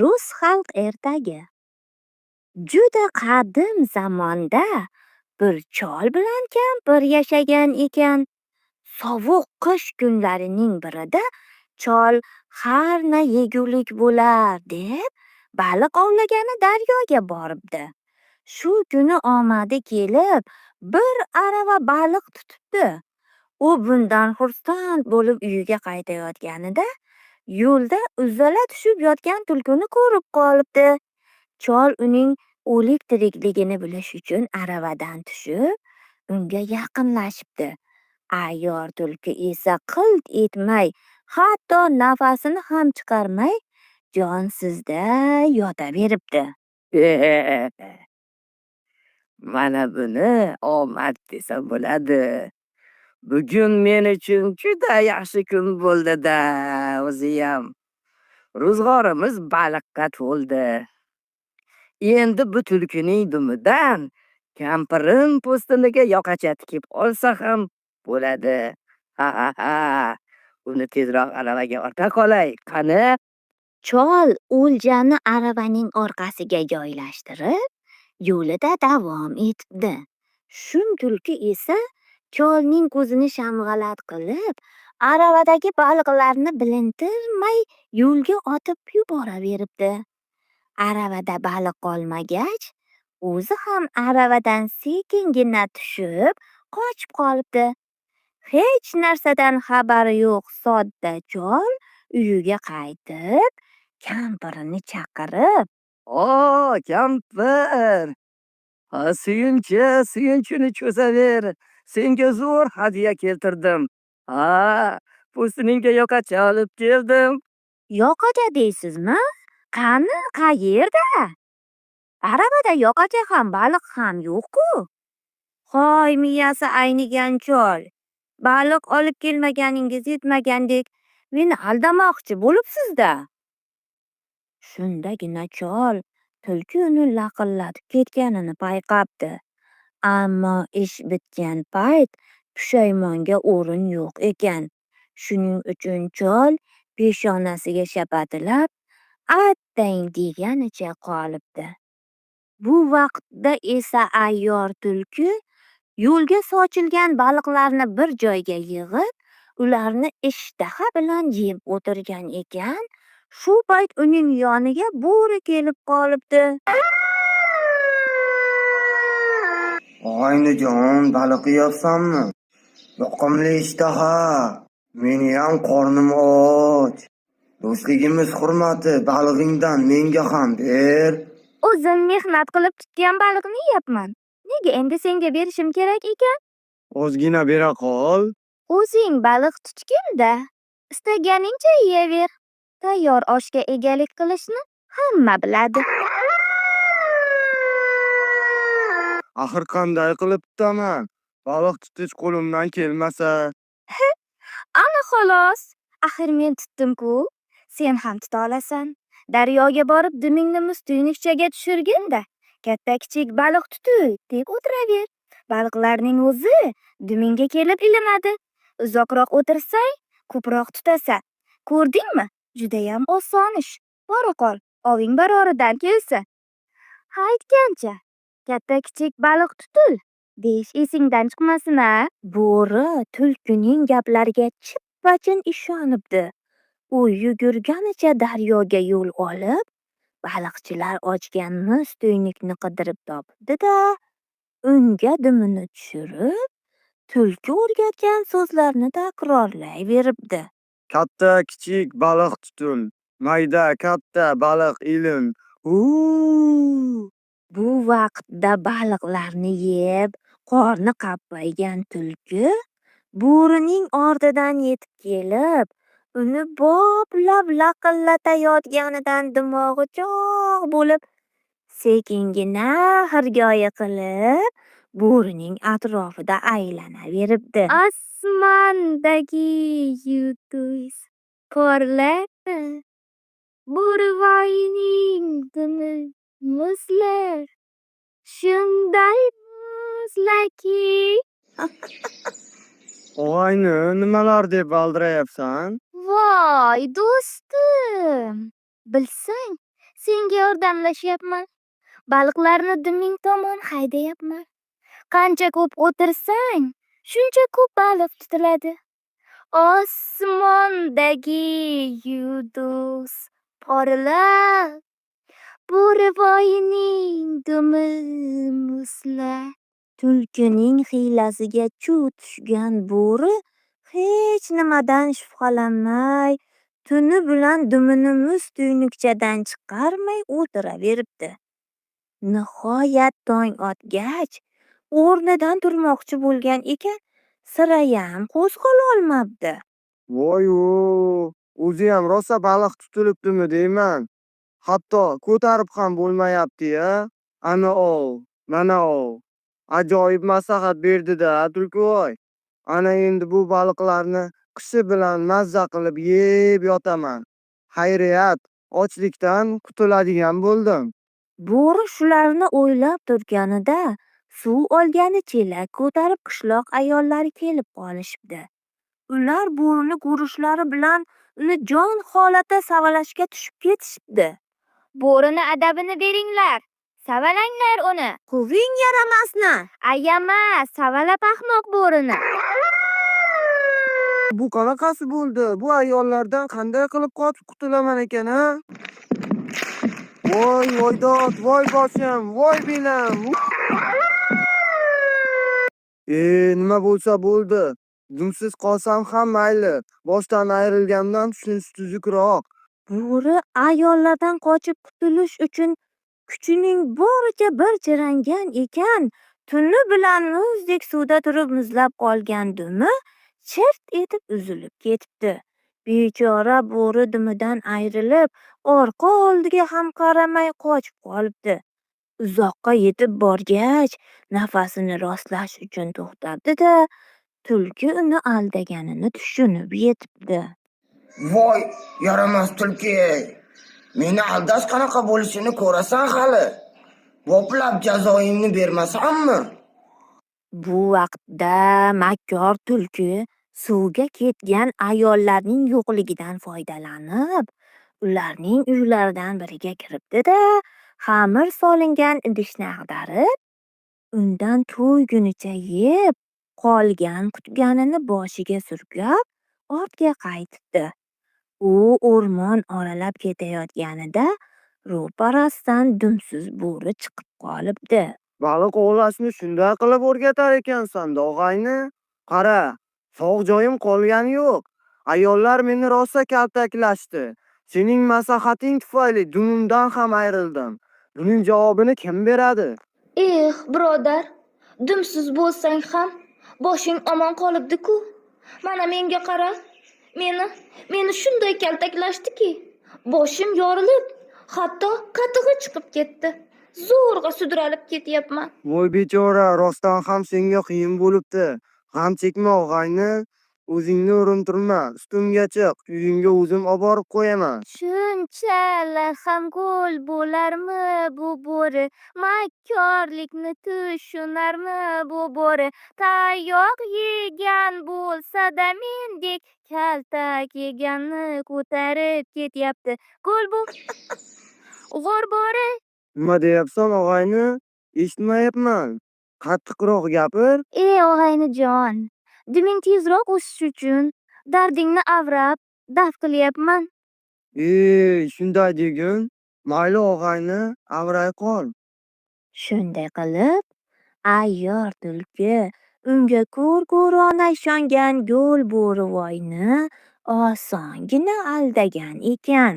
Rus xalq ertagi. Juda qadim zamonda bir chol bilan kampir yashagan ekan. Sovuq qish kunlarining birida chol harna yegulik bo'lar deb baliq ovlagani daryoga boribdi. Shu kuni omadi kelib, bir arava baliq tutibdi. U bundan xursand bo'lib uyiga qaytayotganida yo'lda uzala tushib yotgan tulkini ko'rib qolibdi. Chol uning o'lik-tirikligini bilish uchun aravadan tushib, unga yaqinlashibdi. Ayyor tulki esa qilt etmay, hatto nafasini ham chiqarmay, jonsizda yotaveribdi. Mana buni omad desa bo'ladi. Bugun men uchun juda yaxshi kun bo'ldi-da, o'ziyam. Ro'zg'orimiz baliqqa to'ldi. Endi bu tulkining dumidan kampirim po'stiniga yoqacha tikib olsa ham bo'ladi. Ha-ha-ha! Uni tezroq aravaga orta qolay, qani? Chol o'ljani aravaning orqasiga joylashtirib, yo'lida davom etibdi. Shum tulki esa cholning ko'zini shamg'alat qilib, aravadagi baliqlarni bilintirmay yo'lga otib yuboraveribdi. Aravada baliq qolmagach, o'zi ham aravadan sekingina tushib, qochib qolibdi. Hech narsadan xabari yo'q sodda chol uyiga qaytib, kampirini chaqirib: O, kampir! Ha, suyunchi, suyunchini cho'zaver. Senga zo'r hadya keltirdim. Ha, po'stiningga yoqacha olib keldim. "Yoqacha deysizmi? Qani, qayerda? Aravada yoqacha ham, baliq ham yo'q-ku." Hoy miyasi aynigan chol, baliq olib kelmaganingiz yetmagandek, meni aldamoqchi bo'libsiz-da. Shundagina chol tulki uni laqillatib ketganini payqabdi. Ammo ish bitgan payt pushaymonga o'rin yo'q ekan. Shuning uchun chol peshonasiga shapatilab, attang deganicha qolibdi. Bu vaqtda esa ayyor tulki yo'lga sochilgan baliqlarni bir joyga yig'ib, ularni ishtaha bilan yeb o'tirgan ekan, shu payt uning yoniga bo'ri kelib qolibdi. Og'aynijon, baliq yeyapsanmi? Yoqimli ishtaha. Meniyam qornim och. Do'stligimiz hurmati balig'ingdan menga ham ber. O'zim mehnat qilib tutgan baliqni yeyapman. Nega endi senga berishim kerak ekan? Ozgina bera qol. O'zing baliq tutgin-da, istaganingcha yeyaver. Tayyor oshga egalik qilishni hamma biladi. Axir qanday qilib tutaman? Baliq tutish qo'limdan kelmasa. Ana xolos. Axir men tutdim-ku. Sen ham tuta olasan. Daryoga borib dumingni muz tuynukchaga tushirgin-da, katta-kichik baliq tutul deb o'tiraver. Baliqlarning o'zi dumingga kelib ilinadi. Uzoqroq o'tirsang, ko'proq tutasan. Ko'rdingmi? Judayam oson ish. Bora qol, oving baroridan kelsa. Ha aytgancha, katta-kichik baliq tutul deyish esingdan chiqmasin-a. Bo'ri tulkining gaplariga chippa-chin ishonibdi. U yugurganicha daryoga yo'l olib, baliqchilar ochgan mis tuynukni qidirib topibdi-da, unga dumini tushirib, tulki o'rgatgan so'zlarni takrorlayveribdi. Katta kichik baliq tutul. Mayda katta baliq ilin. Uu! Bu vaqtda baliqlarni yeb, qorni qappaygan tulki bo'rining ortidan yetib kelib, uni boplab laqillatayotganidan dimog'i chog' bo'lib, sekingina xirgoyi qilib, bo'rining atrofida aylanaveribdi. Osmondagi yulduz porlar, Bo'rivoyning dumi muzlar, shunday muzlaki. Og'ayni, nimalar deb valdirayapsan? Voy do'stim, bilsang, Senga yordamlashyapman. Baliqlarni duming tomon haydayapman. Qancha ko'p o'tirsang, shuncha ko'p baliq tutiladi. Osmondagi yulduz porlab, bo'rivoyning dumi muzlab. Tulkining hiylasiga chuv tushgan bo'ri hech nimadan shubhalanmay, tuni bilan dumini muz tuynukchadan chiqarmay o'tiraveribdi. Nihoyat tong otgach, o'rnidan turmoqchi bo'lgan ekan, sirayam qo'zg'ololmabdi. Voy-vo, o'ziyam rosa baliq tutilibdimi deyman. Hatto ko'tarib ham bo'lmayapti-ya. Ana ov, mana ov. Ajoyib maslahat berdi-da, Tulkivoy. Ana endi bu baliqlarni qishi bilan mazza qilib yeb yotaman. Xayriyat, ochlikdan qutuladigan bo'ldim. Bo'ri shularni o'ylab turganida, suv olgani chelak ko'tarib qishloq ayollari kelib qolishibdi. Ular bo'rini ko'rishlari bilan uni jon holatda savalashga tushib ketishibdi. Bo'rini adabini beringlar. Savalanglar uni. "Quving yaramasni!" Ayama, savala ahmoq bo'rini. Bu qanaqasi bo'ldi? Bu ayollardan qanday qilib qochib qutulaman ekan, a? Voy, voydod, voy boshim, voy belim. Nima bo'lsa bo'ldi. Dumsiz qolsam ham mayli. Boshdan ayrilgandan shunisi tuzukroq. Bo'ri ayollardan qochib qutulish uchun kuchining boricha bir chirangan ekan, tuni bilan muzdek suvda turib muzlab qolgan dumi chirt etib uzilib ketibdi. Bechora bo'ri dumidan ayrilib, orqa oldiga ham qaramay qochib qolibdi. Uzoqqa yetib borgach, nafasini rostlash uchun to'xtabdi-da, tulki uni aldaganini tushunib yetibdi. Voy, yaramas tulki! Meni aldash qanaqa bo'lishini ko'rasan hali. Boplab jazoingni bermasammi? Bu vaqtda makkor tulki suvga ketgan ayollarning yo'qligidan foydalanib, ularning uylaridan biriga kiribdi-da, xamir solingan idishni ag'darib, undan to'ygunicha yeb, qolgan-qutganini boshiga surkab, ortga qaytibdi. U o'rmon oralab ketayotganida ro'parasidan dumsiz bo'ri chiqib qolibdi. Baliq ovlashni shunday qilib o'rgatar ekansan-da, og'ayni. Qara, sog' joyim qolgani yo'q. Ayollar meni rosa kaltaklashdi. Sening maslahating tufayli dumimdan ham ayrildim. Buning javobini kim beradi? Eh, birodar, dumsiz bo'lsang ham boshing omon qolibdi-ku. Mana menga qara. Meni shunday kaltaklashdiki, boshim yorilib, hatto qatig'i chiqib ketdi. Zo'rg'a sudralib ketyapman. Voy bechora, rostdan ham senga qiyin bo'libdi. G'am chekma, og'ayni. O'zingni urintirma. Ustimga chiq, uyingga o'zim oborib qo'yaman. Shunchalar ham go'l bo'larmi bu bo'ri? Makkorlikni tushunarmi bu bo'ri? Tayoq yegan bo'lsa-da mendek kaltak yeganni ko'tarib ketyapti. Go'l bu g'o'r bo'ri. Nima deyapsan, og'ayni? Eshitmayapman. Qattiqroq gapir. Ey og'aynijon, duming tezroq o'sishi uchun dardingni avrab, daf qilyapman. Ey, shunday degin. Mayli og'ayni, avray qol. Shunday qilib, ayyor tulki unga ko'r-ko'rona ishongan go'l bo'rivoyni osongina aldagan ekan.